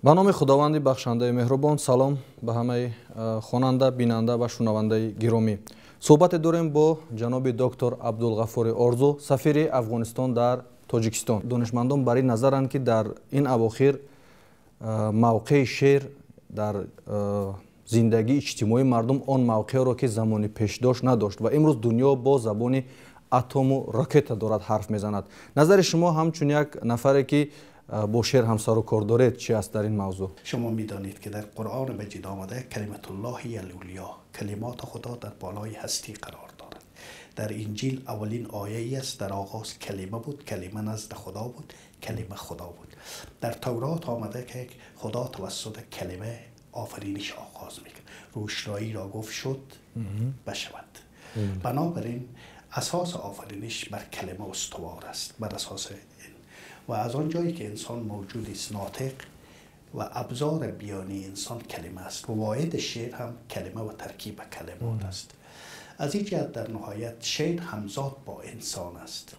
Ба номи Худованди бахшандаи меҳрубон, салом ба ҳамаи хонанда, бинанда ва шунавандаи гиромӣ. Суҳбате дорем бо ҷаноби доктор Абдулғафури Орзу, сафири Афғонистон дар Тоҷикистон. Донишмандон бар ин назаранд, ки дар ин авохир мавқеи шеър дар зиндагии иҷтимоии мардум он мавқеъро, ки замони пеш дошт, надошт ва имрӯз дунё бо забони атому ракета дорад ҳарф мезанад. Назари шумо ҳамчун як нафаре, ки бо шеър ҳамсару кор доред, чи аст дар ин мавзӯъ? Шумо медонед, ки дар Қуръони Маҷид омада калиматуллоҳи алулё, калимоти Худо дар болои ҳастӣ қарор дорад. Дар Инҷил аввалин ояе аст, дар оғоз калима буд, калима назди Худо буд, калима Худо буд. Дар Таврот омада ки Худо тавассути калима офариниш оғоз мекунад. Рӯшноиро гуфт шуд, бишавад. Бинобар ин асоси офариниш бар калима устувор аст, бар асоси و از آن جایی که انسان موجودی است ناطق و ابزار بیانی انسان کلمه است و واحد شعر هم کلمه و ترکیب کلمات است. از این جهت در نهایت شعر همزاد با انسان است،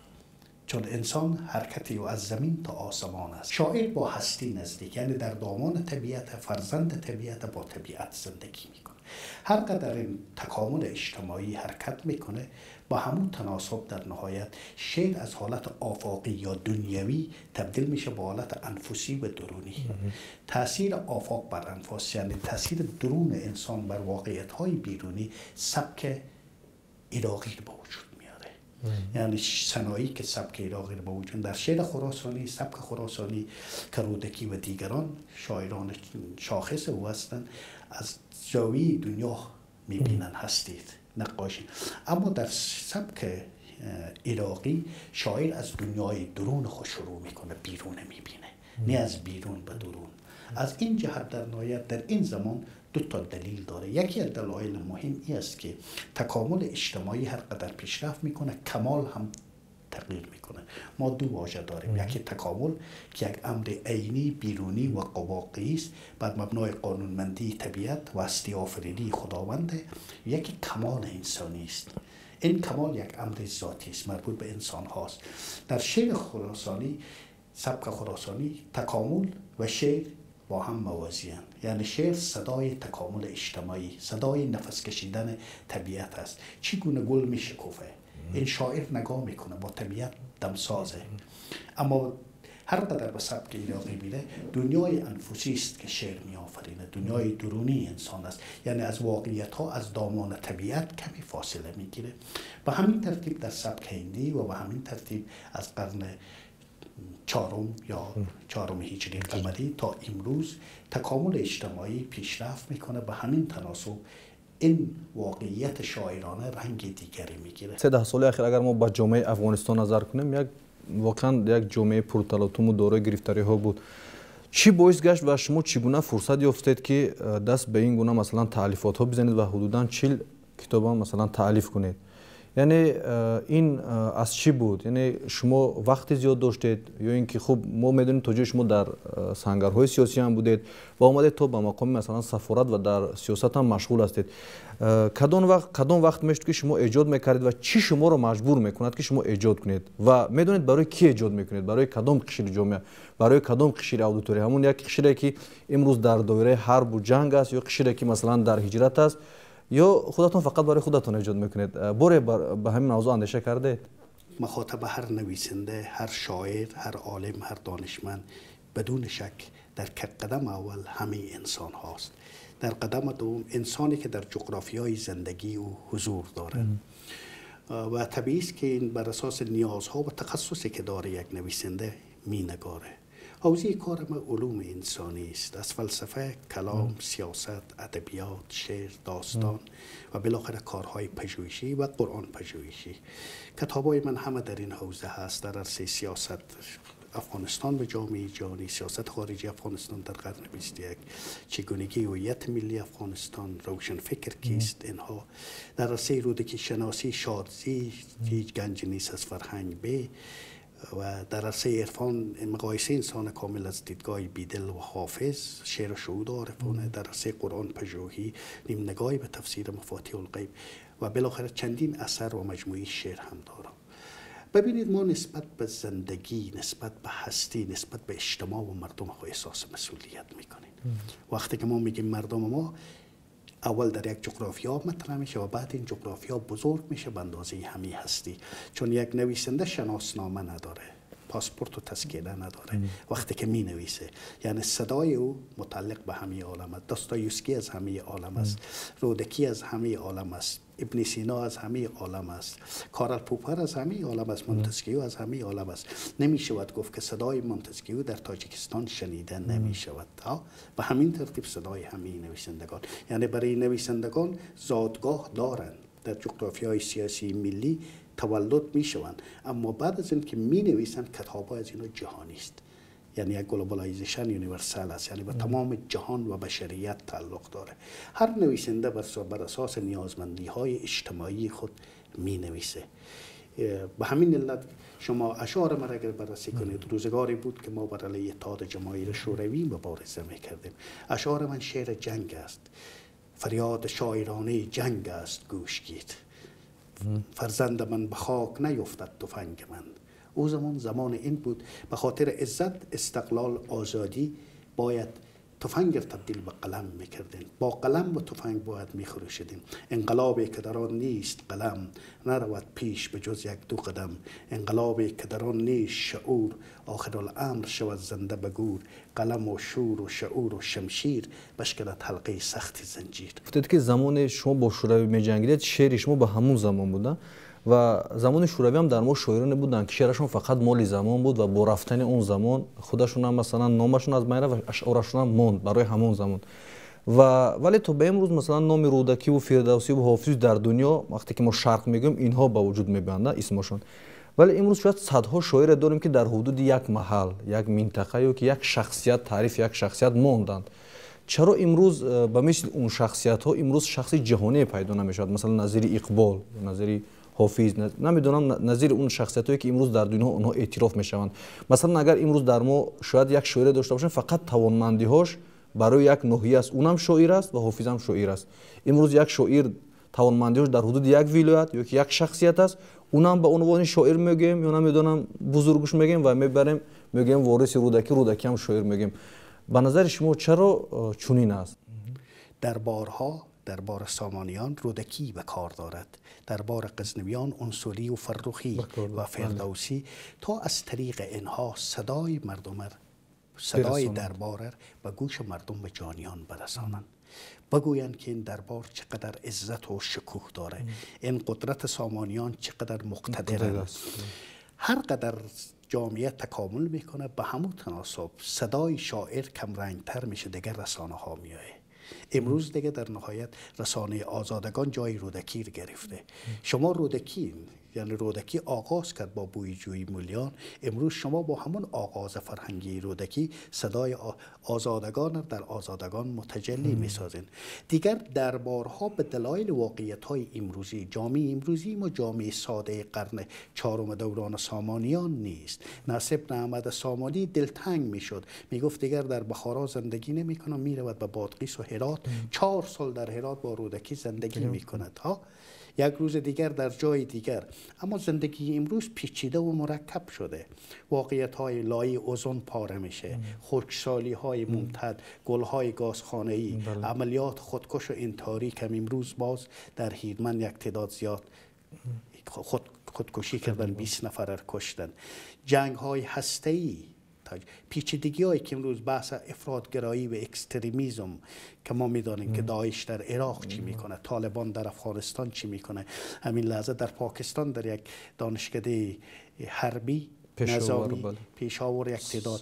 چون انسان حرکتی او از زمین تا آسمان است. شاعر با هستی نزدیک، یعنی در دامان طبیعت، فرزند طبیعت، با طبیعت زندگی میکنه. هر قدر این تکامل اجتماعی حرکت میکنه، با همون تناسب در نهایت شعر از حالت آفاقی یا دنیوی تبدیل میشه به حالت انفسی و درونی. تاثیر آفاق بر انفس، یعنی تاثیر درون انسان بر واقعیت های بیرونی، سبک عراقی رو به وجود میاره. یعنی سنایی که سبک عراقی رو به وجود، در شعر خراسانی، سبک خراسانی که رودکی و دیگران شاعران شاخص او هستند، از زاویه دنیا میبینن هستید نقاشی. اما در سبک عراقی شاعر از دنیای درون خود شروع میکنه، بیرون میبینه، نه از بیرون به درون. از این جهت در نهایت در این زمان دو تا دلیل داره. یکی از دلایل مهم این است که تکامل اجتماعی هر قدر پیشرفت میکنه، کمال هم تغییر میکنه. ما دو واژه داریم، یکی تکامل که یک امر عینی، بیرونی و واقعی است بر مبنای قانونمندی طبیعت و هستی آفرینی خداونده، یکی کمال انسانی است. این کمال یک امر ذاتی است، مربوط به انسان هاست. در شعر خراسانی، سبک خراسانی، تکامل و شعر با هم موازی اند. یعنی شعر صدای تکامل اجتماعی، صدای نفس کشیدن طبیعت است. چگونه گل میشکوفه، این شاعر نگاه میکنه، با طبیعت دمسازه. اما هر قدر به سبک عراقی میره، دنیای انفسی است که شعر میآفرینه، دنیای درونی انسان است، یعنی از واقعیت ها، از دامان طبیعت کمی فاصله میگیره. به همین ترتیب در سبک هندی و به همین ترتیب از قرن چهارم یا چهارم هجری قمری تا امروز تکامل اجتماعی پیشرفت میکنه. به همین تناسب این واقعیت شاعرانه رنگ دیگری میگیره. 3 سال اخیر اگر ما با جامعه افغانستان نظر کنیم، یک واقعا یک جامعه پرتلاطم و دارای گرفتاری ها بود. چی باعث گشت و شما چگونه فرصت یافتید که دست به این گونه مثلا تالیفات ها بزنید و حدوداً 40 کتاب هم مثلا تالیف کنید؟ یعنی این از چی بود؟ یعنی شما وقت زیاد داشتید یا اینکه خب ما میدونیم تا جای شما در سنگرهای سیاسی هم بودید و آمدید تا به مقام مثلا سفارت و در سیاست هم مشغول هستید. کدام وقت میشد که شما ایجاد میکردید و چی شما رو مجبور میکند که شما ایجاد کنید و میدونید برای کی ایجاد میکنید؟ برای کدام قشر جامعه، برای کدام قشر اودیتوری؟ همون یک قشری که امروز در دایره حرب و جنگ است یا قشری که مثلا در هجرت است، یا خودتون فقط برای خودتون ایجاد میکنید؟ باره به همین موضوع اندیشه کردید؟ مخاطب هر نویسنده، هر شاعر، هر عالم، هر دانشمند بدون شک در قدم اول همه انسان هاست. در قدم دوم انسانی که در جغرافیای زندگی او حضور داره و طبیعی است که این بر اساس نیازها و تخصصی که داره یک نویسنده می نگاره. حوزه کار ما علوم انسانی است، از فلسفه، کلام، سیاست، ادبیات، شعر، داستان و بالاخره کارهای پژوهشی و قرآن پژوهشی. کتابای من همه در این حوزه هست، در عرصه سیاست افغانستان به جامعه جهانی، سیاست خارجی افغانستان در قرن 21، چگونگی هویت ملی افغانستان، روشن فکر کیست، اینها در عرصه رودکی شناسی، شادزی، هیچ گنج نیست از فرهنگ به، و در عرصه عرفان مقایسه انسان کامل از دیدگاه بیدل و حافظ، شعر و شهود عارفانه، در عرصه قرآن پژوهی، نیم نگاهی به تفسیر مفاتیح الغیب و بالاخره چندین اثر و مجموعه شعر هم دارم. ببینید ما نسبت به زندگی، نسبت به هستی، نسبت به اجتماع و مردم خود احساس مسئولیت میکنیم. وقتی که ما میگیم مردم ما، اول در یک جغرافیا مطرح میشه و بعد این جغرافیا بزرگ میشه به اندازه همی هستی. چون یک نویسنده شناسنامه نداره، پاسپورت و تذکره نداره وقتی که می نویسه، یعنی صدای او متعلق به همه عالم است. داستایوفسکی از همه عالم است، رودکی از همه عالم است، ابن سینا از همه عالم است، کارل پوپر از همه عالم است، مونتسکیو از همه عالم است. نمی شود گفت که صدای مونتسکیو در تاجیکستان شنیده نمی شود. به همین ترتیب صدای همه نویسندگان، یعنی برای نویسندگان زادگاه دارند، در جغرافیای سیاسی ملی تولد می شوند، اما بعد از اینکه می نویسند کتاب از اینا جهانی است، یعنی یک globalization universal است، یعنی به تمام جهان و بشریت تعلق داره. هر نویسنده بر اساس نیازمندی های اجتماعی خود می نویسه. به همین علت شما اشعار من اگر بررسی کنید، روزگاری بود که ما بر علیه اتحاد جماهیر شوروی مبارزه می کردیم. اشعار من شعر جنگ است، فریاد شاعرانه جنگ است، گوش گید. فرزند من به خاک نیفتد تفنگ من. او زمان زمان این بود، به خاطر عزت، استقلال، آزادی باید تفنگ را تبدیل به قلم میکردیم، با قلم و تفنگ باید میخروشیدیم. انقلابی که در آن نیست قلم، نرود پیش به جز یک دو قدم. انقلابی که در آن نیست شعور، آخر الامر شود زنده به گور. قلم و شور و شعور و شمشیر، بشکند حلقه سخت زنجیر. گفتید که زمان شما با شوروی میجنگیدید، شعر شما به همون زمان بودن و زمان شوروی هم در ما شاعران بودند که شعرشون فقط مال زمان بود و با رفتن اون زمان خودشون هم مثلا نامشون از بین رفت و اشعارشون هم موند برای همون زمان. و ولی تا به امروز مثلا نام رودکی و فردوسی و حافظ در دنیا وقتی که ما شرق میگیم اینها به وجود میبینند اسمشون. ولی امروز شاید صدها شاعر داریم که در حدود یک محل، یک منطقه یا که یک شخصیت، تعریف یک شخصیت موندند. چرا امروز به مثل اون شخصیت ها امروز شخص جهانی پیدا نمیشود؟ مثلا نظیر اقبال، نظیر حافظ، نمیدونم نظیر اون شخصیتایی که امروز در دنیا اونها اعتراف میشوند. مثلا اگر امروز در ما شاید یک شاعر داشته باشیم فقط توانمندی‌هاش برای یک ناحیه است، اونم شاعر است و حافظ هم شاعر است. امروز یک شاعر توانمندی‌هاش در حدود یک ولایت یا یک شخصیت است، اونم به عنوان شاعر میگیم یا نمیدونم بزرگش میگیم و میبریم میگیم وارث رودکی، رودکی هم شاعر میگیم. به نظر شما چرا چنین است؟ دربارها، دربار سامانیان رودکی به کار دارد، دربار غزنویان عنصری و فرخی و فردوسی، تا از طریق اینها صدای مردم، صدای دربار به گوش مردم و جانیان برسانند، بگویند که این دربار چقدر عزت و شکوه داره، این قدرت سامانیان چقدر مقتدر است. هر قدر جامعه تکامل میکنه به همون تناسب صدای شاعر کم رنگتر میشه، دیگر رسانه ها میایه. امروز دیگه در نهایت رسانه آزادگان جای رودکی رو گرفته. شما رودکی، یعنی رودکی آغاز کرد با بویجوی مولیان، امروز شما با همون آغاز فرهنگی رودکی صدای آزادگان در آزادگان متجلی میسازین. دیگر دربارها به دلایل واقعیت های امروزی، جامعه امروزی ما جامعه ساده قرن چهارم دوران سامانیان نیست. نصر بن احمد سامانی دلتنگ میشد، میگفت دیگر در بخارا زندگی نمیکنم، میرود به بادغیس و هرات. 4 سال در هرات با رودکی زندگی میکند، ها، یک روز دیگر در جای دیگر. اما زندگی امروز پیچیده و مرکب شده، واقعیت های لایه اوزون پاره میشه، خشکسالی های ممتد، گل های گازخانه‌ای، عملیات خودکش و انتحاری که امروز باز در هیرمند یک تعداد زیاد خودکشی کردن، 20 نفر را کشتن، جنگ های هسته‌ای، پیچیدگی هایی که امروز بحث افراط‌گرایی و اکستریمیزم که ما میدانیم که داعش در عراق چی میکنه، طالبان در افغانستان چی میکنه، همین لحظه در پاکستان در یک دانشکده حربی نظامی پیشاور یک تعداد.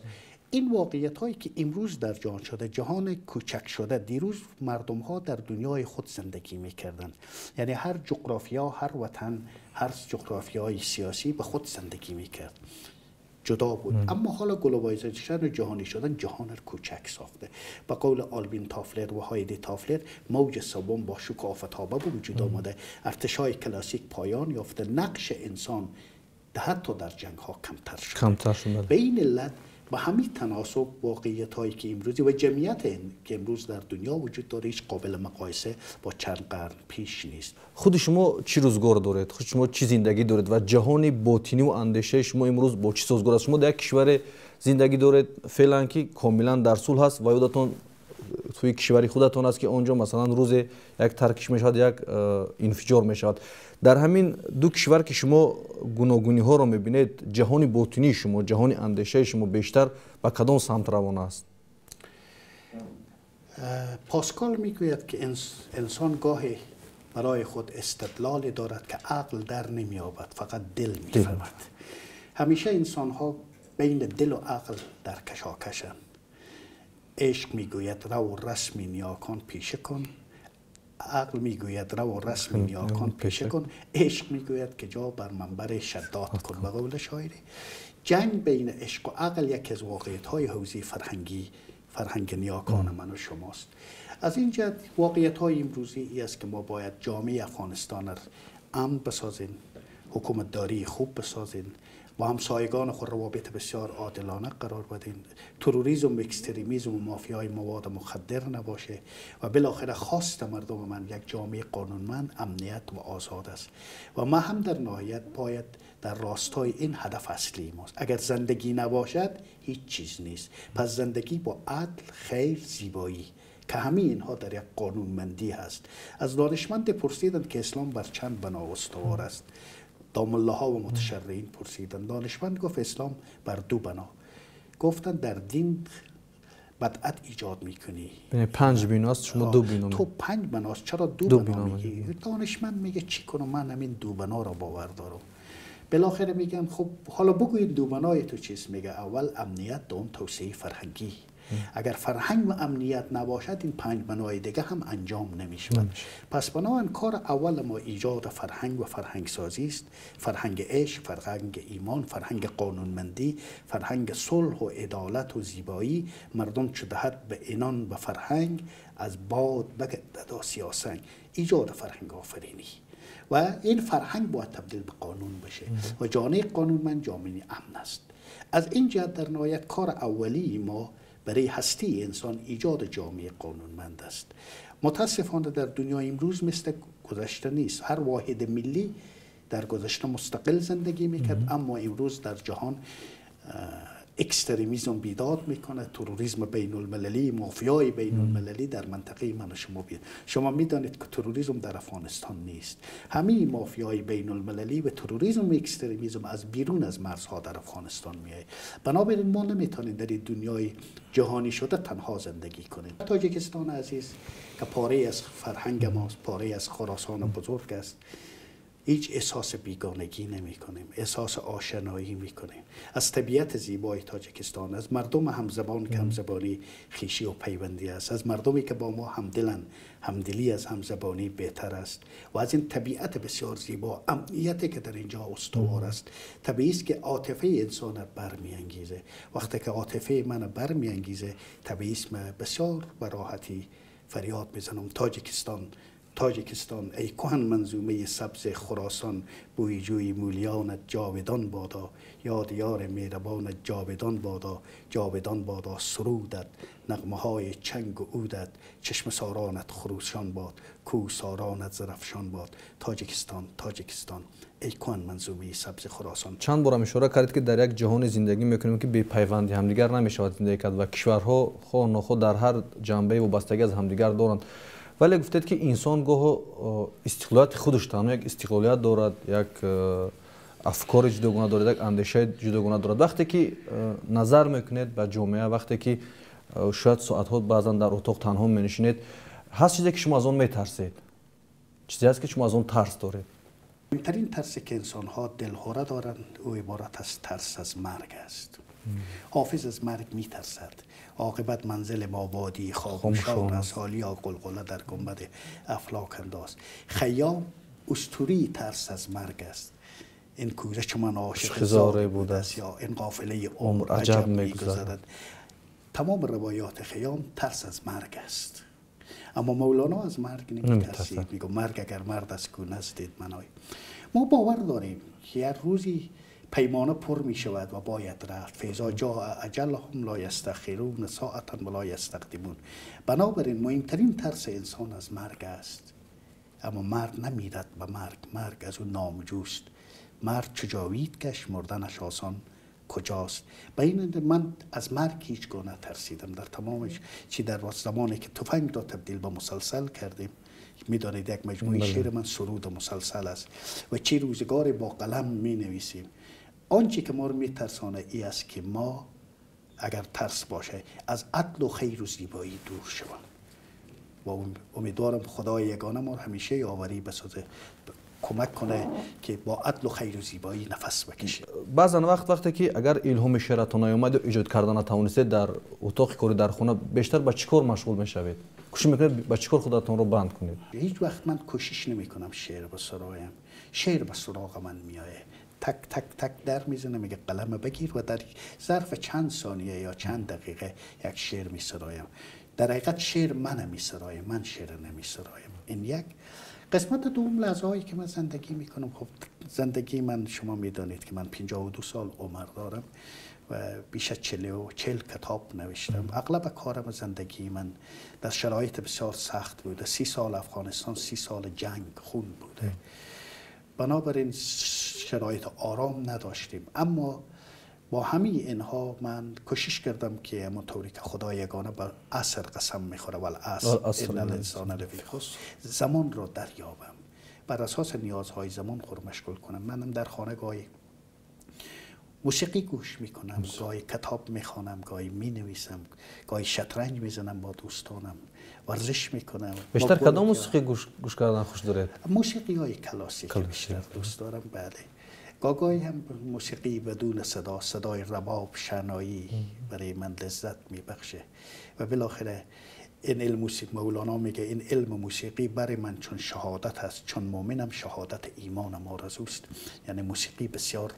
این واقعیت هایی که امروز در جهان شده، جهان کوچک شده. دیروز مردم ها در دنیای خود زندگی میکردند، یعنی هر جغرافیا، هر وطن، هر جغرافیای سیاسی به خود زندگی میکرد، جدا بود. اما حالا globalization و جهانی شدن جهان را کوچک ساخته. به قول آلوین تافلر و هایدی تافلر، موج سوم با شوک آفتابه به وجود آمده، ارتشای کلاسیک پایان یافته، نقش انسان حتی در جنگ ها کمتر شده. به این علت با همین تناسب واقعیت هایی که امروزی و جمعیت که امروز در دنیا وجود داره هیچ قابل مقایسه با چند قرن پیش نیست. خود شما چی روزگار دارید؟ خود شما چی زندگی دارید و جهان باطنی و اندیشه شما امروز با چی سازگار است؟ شما در یک کشور زندگی دارید فعلا که کاملا در صلح است و یادتون توی کشوری خودتون است که آنجا مثلا روز یک ترکش میشود، یک انفجار میشود. در همین دو کشور که شما گوناگونی ها رو میبینید، جهان باطنی شما، جهان اندیشه شما بیشتر به کدام سمت روانه است؟ پاسکال میگوید که انسان گاهی برای خود استدلال دارد که عقل در نمیابد، فقط دل میفهمد. همیشه انسان ها بین دل و عقل در کشاکشند. عشق میگوید رو رسم نیاکان پیشه کن، عقل میگوید رو رسم نیاکان پیشه کن، عشق میگوید که جا بر منبر شداد کن. به قول شاعری جنگ بین عشق و عقل یکی از واقعیت های حوزه فرهنگ نیاکان من و شماست. از این جهت واقعیت های امروزی ای است که ما باید جامعه افغانستان را امن بسازیم، حکومتداری خوب بسازیم، با همسایگان خود روابط بسیار عادلانه قرار بدین، تروریسم و اکستریمیزم و مافیای مواد مخدر نباشه و بالاخره خواست مردم من یک جامعه قانونمند، امنیت و آزاد است و ما هم در نهایت باید در راستای این هدف اصلی ماست. اگر زندگی نباشد هیچ چیز نیست. پس زندگی با عدل، خیر، زیبایی که همه اینها در یک قانونمندی هست. از دانشمند پرسیدند که اسلام بر چند بنا استوار است. دامله و متشرعین پرسیدند. دانشمند گفت اسلام بر دو بنا. گفتند در دین بدعت ایجاد میکنی. پنج بناست، شما دو بنا. تو پنج بناست، چرا دو بنا میگی؟ دانشمند میگه چی کنم، من همین دو بنا را باور دارم. بالاخره میگن خب حالا بگوید دو بنای تو چیست؟ میگه اول امنیت، دوم توسعه فرهنگی. اگر فرهنگ و امنیت نباشد این پنج بنای دیگه هم انجام نمیشود. پس بنابراین کار اول ما ایجاد فرهنگ و فرهنگ سازی است. فرهنگ عشق، فرهنگ ایمان، فرهنگ قانونمندی، فرهنگ صلح و عدالت و زیبایی. مردم چو دهد به اینان به فرهنگ، از باد بگردد آسیا سنگ. ایجاد فرهنگ آفرینی و این فرهنگ باید تبدیل به قانون بشه و جامعه قانونمند جامعه امن است. از این جهت در نهایت کار اولی ما برای هستی انسان ایجاد جامعه قانونمند است. متاسفانه در دنیای امروز مثل گذشته نیست. هر واحد ملی در گذشته مستقل زندگی میکرد، اما امروز در جهان اکستریمیزم بیداد میکنه، تروریسم بین المللی، مافیای بین المللی در منطقه من و شما بید. شما میدانید که تروریسم در افغانستان نیست. همه مافیای بین المللی و تروریسم و اکستریمیزم از بیرون از مرزها در افغانستان میاد. بنابراین ما نمیتونیم در این دنیای جهانی شده تنها زندگی کنیم. تاجیکستان عزیز که پاره از فرهنگ ماست، پاره از خراسان بزرگ است، هیچ احساس بیگانگی نمی کنیم، احساس آشنایی می کنیم. از طبیعت زیبای تاجیکستان، از مردم همزبان که همزبانی خیشی و پیوندی است، از مردمی که با ما همدلن، همدلی از همزبانی بهتر است و از این طبیعت بسیار زیبا، امنیتی که در اینجا استوار است، طبیعی است که عاطفه انسان را برمی‌انگیزه. وقتی که عاطفه من برمی‌انگیزه، طبیعی است من بسیار به راحتی فریاد میزنم تاجیکستان، تاجیکستان، ای کهن منظومه سبز خراسان، بوی جوی مولیانت جاودان بادا، یاد یار مهربانت جاودان بادا، جاودان بادا سرودت، نغمه های چنگ و عودت، چشم سارانت خروشان باد، کو سارانت زرفشان باد. تاجیکستان، تاجیکستان، ای کهن منظومه سبز خراسان. چند بارم اشاره کردید که در یک جهان زندگی میکنیم که بی پیوندی همدیگر نمیشود زندگی کرد و کشورها خواه ناخواه در هر جنبه وابستگی از همدیگر دارند. ولی گفتید که انسان گاه استقلالیت خودش تنها یک استقلالیت دارد، یک افکار جداگانه دارد، یک اندیشه جداگانه دارد. وقتی که نظر میکنید به جامعه، وقتی که شاید ساعتها بعضا در اتاق تنها منشینید، هست چیزی که شما از آن میترسید، چیزی هست که شما از آن ترس دارید؟ مهمترین ترسی که انسان ها دلهره دارند او عبارت از ترس از مرگ است. حافظ از مرگ میترسد. عاقبت منزل ما وادی خاموشان است، حالیا قلقله در گنبد افلاک انداز. خیام اسطوره ترس از مرگ است. این کوزه چو من عاشق زاره بوده است، یا این قافله عمر عجب میگذرد. تمام روایات خیام ترس از مرگ است. اما مولانا از مرگ نمیترسید، میگه مرگ اگر مرد است کو نزدید منای. ما باور داریم که هر روزی پیمانه پر می شود و باید رفت. فاذا جاء اجلهم لا یستأخرون ساعة و لا یستقدمون. بنابراین مهمترین ترس انسان از مرگ است، اما مرد نمیرد به مرگ، مرگ از او نامجوست. مرد چو جاوید گشت مردنش آسان کجاست. به این من از مرگ هیچگاه نترسیدم در تمامش، چی در زمانی که تفنگ را تبدیل به مسلسل کردیم. میدانید یک مجموعه شعر من سرود مسلسل است و چی روزگار با قلم می نویسیم. آنچه که ما رو میترسانه ای است که ما اگر ترس باشه از عدل و خیر و زیبایی دور شویم و امیدوارم خدای یگانه ما رو همیشه یاوری بسازه، کمک کنه که با عدل و خیر و زیبایی نفس بکشه. بعضا وقت وقتی که اگر الهام شعرتان نیامد و ایجاد کردن نتوانستید در اتاق کاری در خونه بیشتر با چیکار مشغول میشوید؟ کوشش میکنید با چیکار خودتون رو بند کنید؟ هیچ وقت من کوشش نمیکنم شعر بسرایم، شعر به سراغ من میایه، تک تک تک در میزنه، میگه قلم بگیر و در ظرف چند ثانیه یا چند دقیقه یک شعر میسرایم. در حقیقت شعر من میسرایم، من شعر نمیسرایم. این یک قسمت. دوم لحظه هایی که من زندگی میکنم، خب زندگی من شما میدانید که من 52 سال عمر دارم و بیش از 40 کتاب نوشتم. اغلب کارم زندگی من در شرایط بسیار سخت بوده. 30 سال افغانستان، 30 سال جنگ خون بوده، بنابراین شرایط آرام نداشتیم. اما با همه اینها من کوشش کردم که همونطوری که خدای یگانه بر عصر قسم میخوره، والعصر ان الانسان لفی خسر، زمان را دریابم، بر اساس نیازهای زمان خود مشغول کنم. منم در خانه گاهی موسیقی گوش میکنم، گاهی کتاب میخوانم، گاهی مینویسم، گاهی شطرنج میزنم با دوستانم، ورزش میکنم. بیشتر کدام موسیقی گوش کردن خوش دارید؟ موسیقی های کلاسیک بیشتر دوست دارم. بله، گاهی هم موسیقی بدون صدا، صدای رباب شنایی برای من لذت میبخشه. و بالاخره این علم موسیقی، مولانا میگه این علم موسیقی برای من چون شهادت است، چون مؤمنم شهادت ایمانم آرزوست. یعنی موسیقی بسیار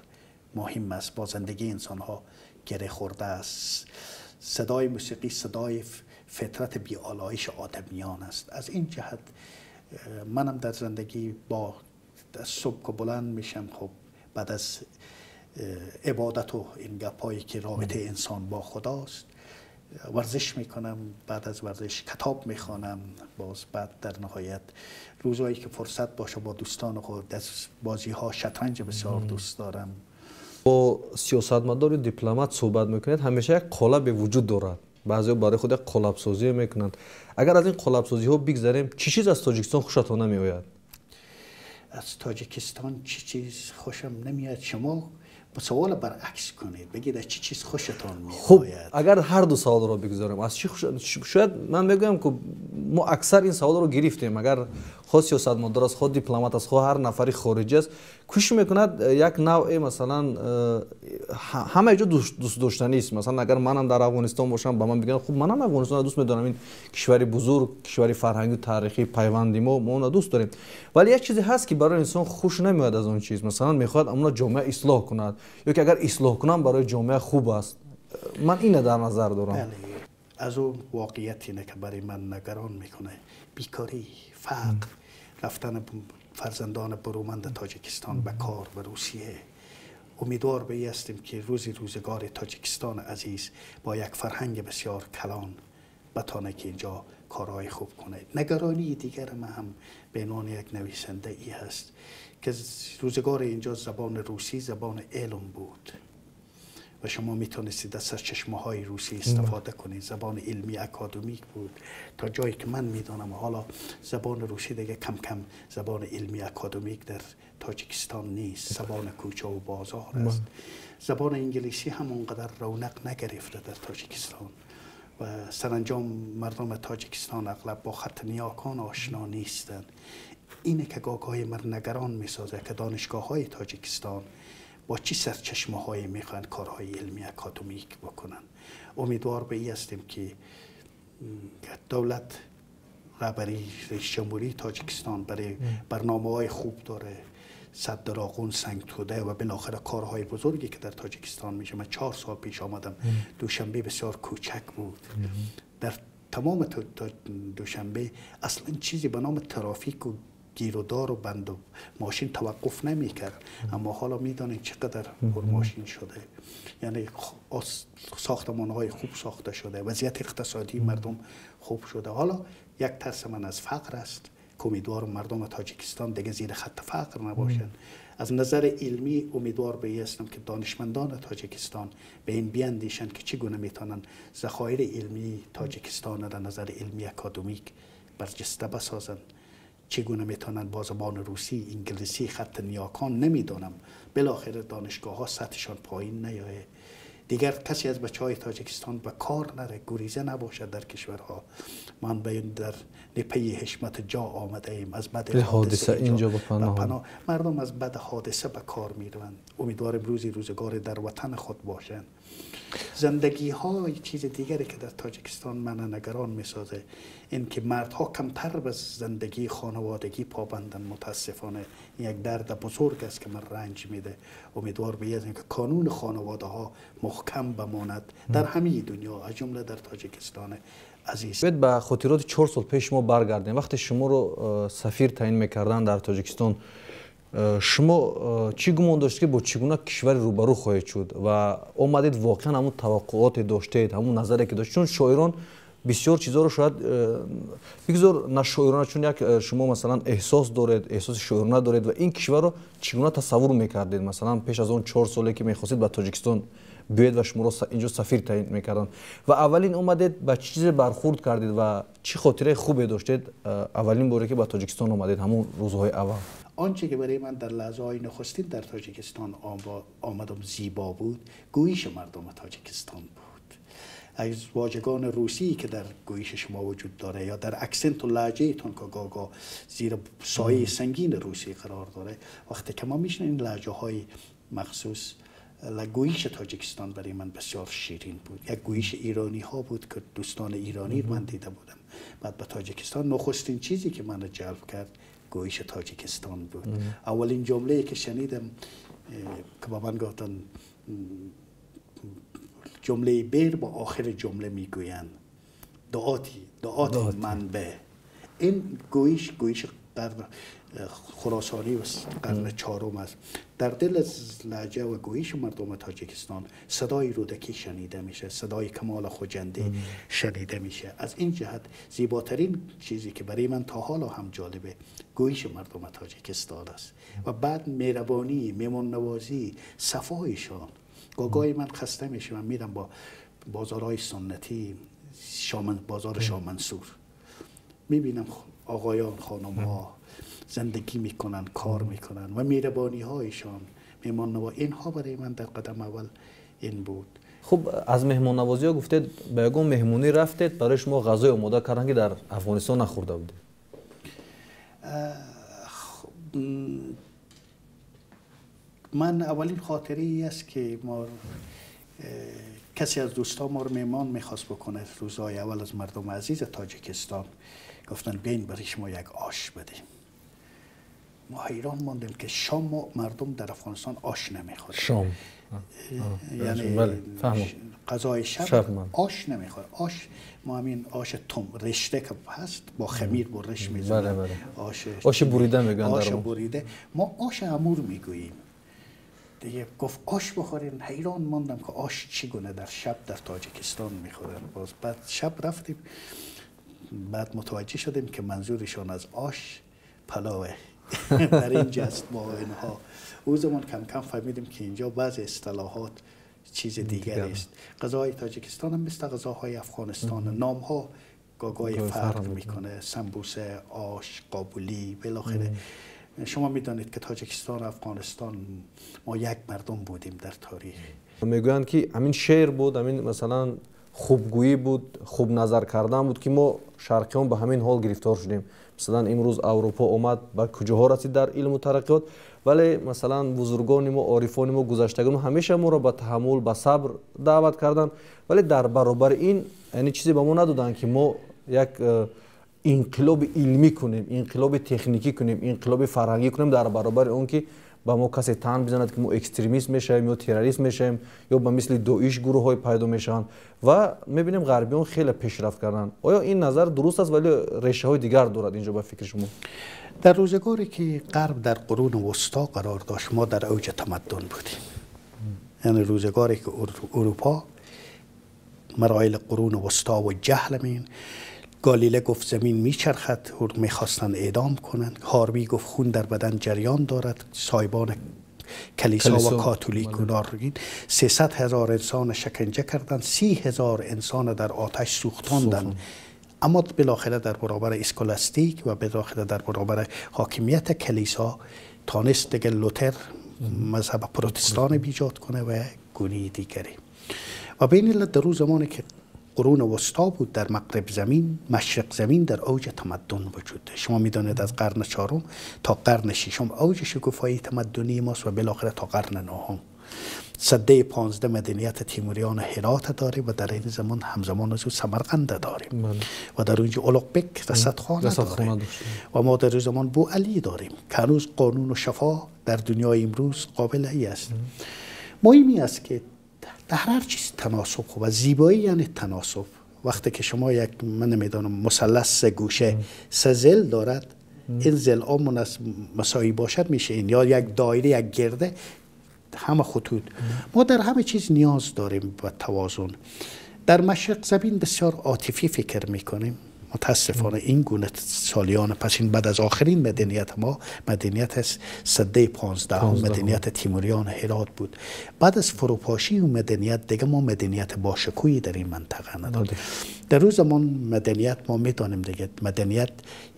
مهم است، با زندگی انسان ها گره خورده است. صدای موسیقی صدای فطرت بی آلایش آدمیان است. از این جهت منم در زندگی با صبح که بلند میشم، خب بعد از عبادت و این گپایی که رابطه انسان با خداست، ورزش میکنم، بعد از ورزش کتاب میخوانم، باز بعد در نهایت روزایی که فرصت باشه با دوستان خود از بازی ها شطرنج بسیار دوست دارم. با سیاستمدار و دیپلمات صحبت میکنید همیشه یک قالب وجود دارد، بعضی برای خود یک قالب سازی میکنند. اگر از این قالب سازی ها بگذریم، چی چیز از تاجیکستان خوشتان نمیآید؟ از تاجیکستان چی چیز خوشم نمیاد؟ شما سوال برعکس کنید، بگید از چی چیز خوشتان میآید. خب اگر هر دو سوال را بگذارم، از چی خوش... شاید من میگویم که ما اکثر این سوال رو گرفتیم. اگر خود سیاستمدار است، خود دیپلمات است، خود هر نفری خارجی است، کوشش میکند یک نوع مثلا همه جا دوست داشتنی است. مثلا اگر منم در افغانستان باشم به من بگن خب منم افغانستان را دوست میدارم، این کشوری بزرگ، کشوری فرهنگی و تاریخی، پیوندی ما اون را دوست داریم. ولی یک چیزی هست که برای انسان خوش نمیاد از آن چیز، مثلا میخواد اون جامعه اصلاح کند یا که اگر اصلاح کنم برای جامعه خوب است. من اینو در نظر دارم. بله، از اون واقعیت اینه که برای من نگران میکنه، بیکاری، فقر، رفتن فرزندان برومند تاجیکستان به کار به روسیه. امیدوار به این هستیم که روزی روزگار تاجیکستان عزیز با یک فرهنگ بسیار کلان بتانه که اینجا کارهای خوب کنه. نگرانی دیگر من هم به عنوان یک نویسنده ای هست که روزگار اینجا زبان روسی زبان علم بود و شما میتونستید از سرچشمه های روسی استفاده کنید، زبان علمی اکادمیک بود تا جایی که من میدانم. حالا زبان روسی دیگه کم کم زبان علمی اکادمیک در تاجیکستان نیست، زبان کوچه و بازار است. زبان انگلیسی هم اونقدر رونق نگرفته در تاجیکستان و سرانجام مردم تاجیکستان اغلب با خط نیاکان آشنا نیستند. اینه که گاهی من نگران میسازه که دانشگاه های تاجیکستان با چی سرچشمه هایی میخواین کارهای علمی اکادمیک بکنن. امیدوار به این هستیم که دولت، رهبری رئیس جمهوری تاجیکستان برای برنامه های خوب داره، سد راغون، سنگ توده و بالاخره کارهای بزرگی که در تاجیکستان میشه. من 4 سال پیش آمدم، دوشنبه بسیار کوچک بود. در تمام دوشنبه اصلا چیزی به نام ترافیک و گیرودار و بند و ماشین توقف نمیکرد، اما حالا میدانیم چقدر پر ماشین شده. یعنی ساختمان های خوب ساخته شده، وضعیت اقتصادی مردم خوب شده. حالا یک ترس من از فقر است که امیدوارم مردم تاجیکستان دیگه زیر خط فقر نباشند. از نظر علمی امیدوار به این هستم که دانشمندان تاجیکستان به این بیاندیشند که چگونه میتونن ذخایر علمی تاجیکستان را نظر علمی اکادمیک برجسته بسازند، چگونه میتونن با زبان روسی، انگلیسی، خط نیاکان نمیدانم، بالاخره دانشگاه ها سطحشان پایین نیایه، دیگر کسی از بچه های تاجیکستان به کار نره، گریزه نباشد در کشورها. من به این در پی حشمت جا آمده ایم، از بد حادثه اینجا به پناه. مردم از بد حادثه به کار میروند. امیدوارم روزی روزگار در وطن خود باشند. زندگی ها چیز دیگری که در تاجیکستان من نگران میسازه این که مردها کمتر به زندگی خانوادگی پابندن. متاسفانه این یک درد بزرگ است که من رنج میده. امیدوار به این که کانون خانواده ها محکم بماند در همه دنیا، از جمله در تاجیکستان عزیز. باید به خاطرات 4 سال پیش ما برگردیم. وقتی شما رو سفیر تعیین میکردن در تاجیکستان، شما چی گمان داشت که با چگونه کشور روبرو خواهید شد و آمدید واقعا همون توقعات داشتید، همون نظری که داشت؟ چون شاعران بسیار چیزا رو شاید بگذار نه شاعرانه، چون یک شما مثلا احساس دارید، احساس شاعرانه دارید و این کشور رو چگونه تصور میکردید مثلا پیش از اون 4 ساله که میخواستید به تاجیکستان بیاید و شما رو اینجا سفیر تعیین میکردن و اولین اومدید با چه چیز برخورد کردید و چه خاطره خوبی داشتید اولین باری که به تاجیکستان اومدید، همون روزهای اول؟ آنچه که برای من در لحظه های نخستین در تاجیکستان آمدم زیبا بود، گویش مردم تاجیکستان بود. از واژگان روسی که در گویش شما وجود داره یا در accent و لهجه تون که گاگا زیر سایه سنگین روسی قرار داره، وقتی که ما میشنیم لهجه های مخصوص گویش تاجیکستان برای من بسیار شیرین بود. یک گویش ایرانی ها بود که دوستان ایرانی من دیده بودم. بعد به تاجیکستان نخستین چیزی که من جلب کرد گویش تاجیکستان بود. اولین جمله که شنیدم که با من گفتن جمله بیر با آخر جمله میگوین دعاتی دعاتی منبع. این گویش گویش قرن خراسانی و قرن چهارم است. در دل لهجه و گویش مردم تاجیکستان صدای رودکی شنیده میشه، صدای کمال خجندی شنیده میشه. از این جهت زیباترین چیزی که برای من تا حالا هم جالبه گویش مردم تاجیکستان است و بعد مهربانی، مهمان نوازی، صفایشان. گاهی من خسته میشم، من میرم با بازارهای سنتی، بازار شامنصور، میبینم آقایان خانم ها زندگی میکنن، کار میکنن و مهربانی هایشان، مهمان نوازی، اینها برای من در قدم اول این بود. خب از مهمان نوازی ها گفتید به یگان مهمونی رفتید، برای شما غذای آماده کردن که در افغانستان نخورده بودید. من اولین خاطره ای است که ما کسی از دوستان ما رو مهمان میخواست بکنه روزهای اول از مردم عزیز تاجیکستان، گفتن بیاین برای شما یک آش بدیم. ما حیران ماندیم که شام ما مردم در افغانستان آش نمیخورن. شام یعنی غذای شب آش نمیخورن. آش ما همین آش تم رشته که هست با خمیر برش میزنن. آش بریده میگن. آش بریده ما آش امور میگوییم دیگه. گفت آش بخورین. حیران ماندم که آش چگونه در شب در تاجیکستان میخورن. باز بعد شب رفتیم، بعد متوجه شدیم که منظورشان از آش پلاوه. در اینجا است با اینها. او زمان کم کم فهمیدیم که اینجا بعض اصطلاحات چیز دیگری است. غذاهای تاجیکستان هم مثل غذاهای افغانستان، نام ها گاگای فرق میکنه، سمبوسه، آش، قابلی، بالاخره شما میدانید که تاجیکستان و افغانستان ما یک مردم بودیم در تاریخ. میگویند که همین شعر بود، همین مثلا خوبگویی بود، خوب نظر کردن بود که ما شرقیان به همین حال گرفتار شدیم. مثلا امروز اروپا اومد به کجاها رسید در علم و ترقیات، ولی مثلا بزرگان ما، عارفان ما، گذشتگان ما همیشه ما را به تحمل، به صبر دعوت کردن، ولی در برابر این یعنی چیزی به ما ندادن که ما یک انقلاب علمی کنیم، انقلاب تکنیکی کنیم، انقلاب فرهنگی کنیم در برابر اون که Ба мо касе тан бизанад, ки мо экстремист мешавем ё террорист мешавем, ё ба мисли Доиш гурӯҳҳое пайдо мешаванд. Ва мебинем, ғарбиён хеле пешрафт карданд. Оё ин назар дуруст аст, вале решаҳои дигар дорад инҷо, ба фикри шумо? Дар рӯзгоре ки ғарб дар қурун вусто қарор дошт, мо дар авҷ тамаддун будем. Яъне рӯзгоре ки Аврупо مراحل قرون وسطا و جهل مین، گالیله گفت زمین میچرخد، او میخواستن اعدام کنند. هاروی گفت خون در بدن جریان دارد، صاحبان کلیسا و کاتولیک و 300,000 انسان شکنجه کردند، 30,000 انسان در آتش سوختاندند. اما بالاخره در برابر اسکولاستیک و بالاخره در برابر حاکمیت کلیسا تانست دیگه لوتر مذهب پروتستان ایجاد کنه و گونه دیگری. و بین علت در زمانی که قرون وسطا بود در مغرب زمین، مشرق زمین در اوج تمدن وجود داشت. شما میدانید از قرن چهارم تا قرن ششم اوج شکوفایی تمدنی ماست و بالاخره تا قرن نهم. سده 15 مدنیت تیموریان هرات داریم و در این زمان همزمان از او سمرقند داریم و در اونجا اولوغبک رصدخانه داریم و ما در زمان بو علی داریم که هنوز قانون و شفا در دنیای امروز قابل ای است. مهمی است که در هر چیز تناسب خوب و زیبایی، یعنی تناسب. وقتی که شما یک، من نمیدانم، مثلث سه گوشه سه ضلع دارد، این ضلع مساوی باشد میشه این، یا یک دایره یک گرده همه خطوط. ما در همه چیز نیاز داریم به توازن. در مشرق زمین بسیار عاطفی فکر میکنیم متاسفانه. این گونه سالیان پس این بعد از آخرین مدنیت ما، مدنیت سده 15، مدنیت تیموریان هرات بود. بعد از فروپاشی و مدنیت دیگه ما مدنیت باشکوهی در این منطقه نداریم. در روز زمان مدنیت ما میدانیم دیگه، مدنیت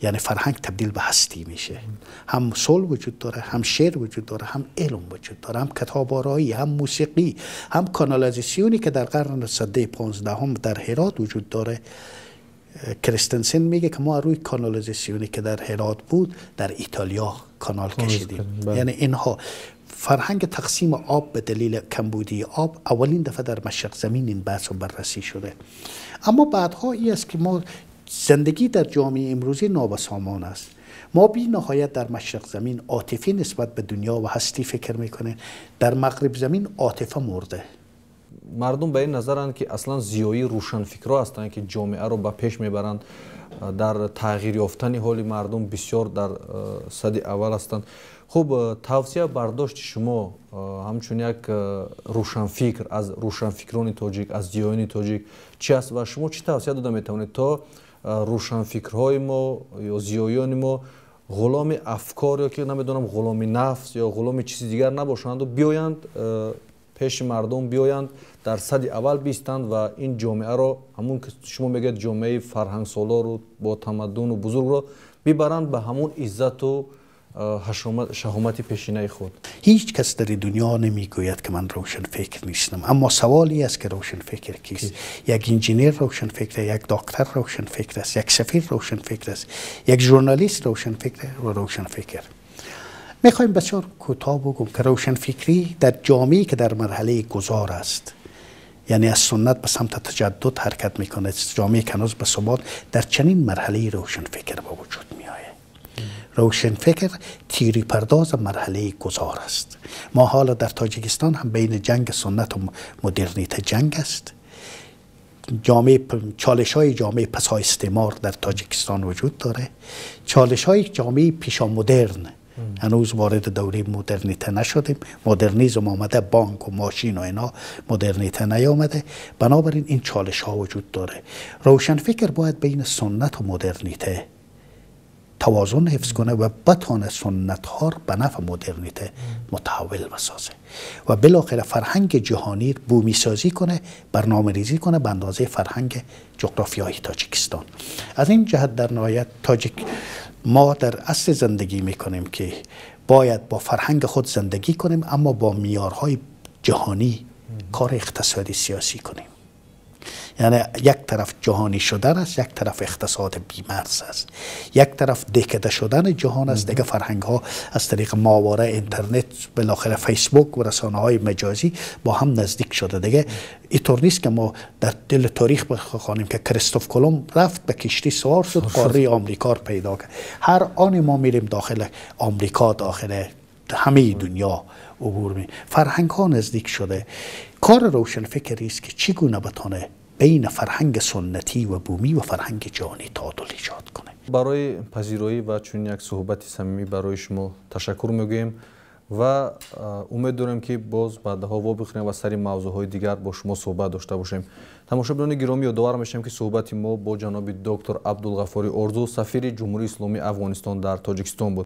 یعنی فرهنگ تبدیل به هستی میشه. هم صلح وجود داره، هم شعر وجود داره، هم علم وجود داره، هم کتاب آرایی، هم موسیقی، هم کانالیزاسیونی که در قرن سده 15 در هرات وجود داره. کریستنسن میگه که ما روی کانالیزاسیونی که در هرات بود در ایتالیا کانال کشیدیم. یعنی اینها فرهنگ تقسیم آب به دلیل کمبودی آب اولین دفعه در مشرق زمین این بحث و بررسی شده. اما بعدها ای است که ما زندگی در جامعه امروزی نابسامان است. ما بی نهایت در مشرق زمین عاطفی نسبت به دنیا و هستی فکر میکنه، در مغرب زمین عاطفه مرده. Мардум ба ин назаранд, ки аслан зиёии рӯшанфикрҳо ҳастанд, ки ҷомеаро ба пеш мебаранд, дар тағйир ёфтани ҳоли мардум бисёр дар сади аввал ҳастанд. Хуб, тавсия бардошти шумо ҳамчун як рӯшанфикр аз рӯшанфикрони тоҷик, аз зиёиёни тоҷик чи аст ва шумо чӣ тавсия дода метавонед, то рӯшанфикрҳои мо ё зиёиёни мо ғуломи афкор ё ки намедонам, ғуломи нафс ё ғуломи чизи дигар набошанду биёянд пеши мардум, биёянд дар сади аввал биистанд ва ин ҷомеаро, ҳамун ки шумо мегӯед ҷомеаи фарҳангсолору бо тамаддуну бузургро, бибаранд ба ҳамун иззату шаҳомати пешинаи худ? هیچ کس در دنیا نمیگوید که من روشن فکر نیستم، اما سوالی است که روشن فکر کیست. یک انجینیر روشن فکر، یک دکتر روشن فکر است، یک سفیر روشن فکر است، یک ژورنالیست روشن فکر و روشن فکر. میخوایم بسیار کوتاه بگم که روشنفکری در جامعه که در مرحله گذار است، یعنی از سنت به سمت تجدد حرکت میکنه، جامعه که هنوز به ثبات، در چنین مرحله روشنفکر با وجود میآید. روشنفکر تیری پرداز مرحله گذار است. ما حالا در تاجیکستان هم بین جنگ سنت و مدرنیته جنگ است. جامعه، چالش های جامعه پسا استعمار در تاجیکستان وجود داره، چالش های جامعه پیشا مدرن. هنوز وارد دوره مدرنیته نشدیم. مدرنیزم آمده، بانک و ماشین و اینا، مدرنیته نیامده. بنابراین این چالش ها وجود داره. روشنفکر باید بین سنت و مدرنیته توازن حفظ کنه و بتانه سنت ها به نفع مدرنیته متحول بسازه و بالاخره فرهنگ جهانی بومی سازی کنه، برنامه ریزی کنه به اندازه فرهنگ جغرافیایی تاجیکستان. از این جهت در نهایت تاجیک ما در اصل زندگی میکنیم که باید با فرهنگ خود زندگی کنیم، اما با معیارهای جهانی کار اقتصادی سیاسی کنیم. یعنی یک طرف جهانی شدن است، یک طرف اقتصاد بیمرز است، یک طرف دهکده شدن جهان است. دیگه فرهنگ ها از طریق ماهواره، اینترنت، بالاخره فیسبوک و رسانه های مجازی با هم نزدیک شده. دیگه اینطور نیست که ما در دل تاریخ بخوانیم که کریستوف کلمب رفت، به کشتی سوار شد، قاره آمریکا رو پیدا کرد. هر آن ما میریم داخل آمریکا، داخل همه دنیا عبور می فرهنگ ها نزدیک شده. کار روشن فکری است که چگونه بتانه بین فرهنگ سنتی و بومی و فرهنگ جهانی تعادل ایجاد کنه. برای پذیرایی و چون یک صحبت صمیمی برای شما تشکر میگوییم و умед дорем, ки боз баъдаҳо вобихӯрем ва сари мавзӯъҳои дигар бо шумо суҳбат дошта бошем. Тамошобинони гиромӣ, ёдовар мешавем, ки суҳбати мо бо ҷаноби доктор Абдулғафури Орзу, сафири Ҷумҳурии Исломии Афғонистон дар Тоҷикистон буд.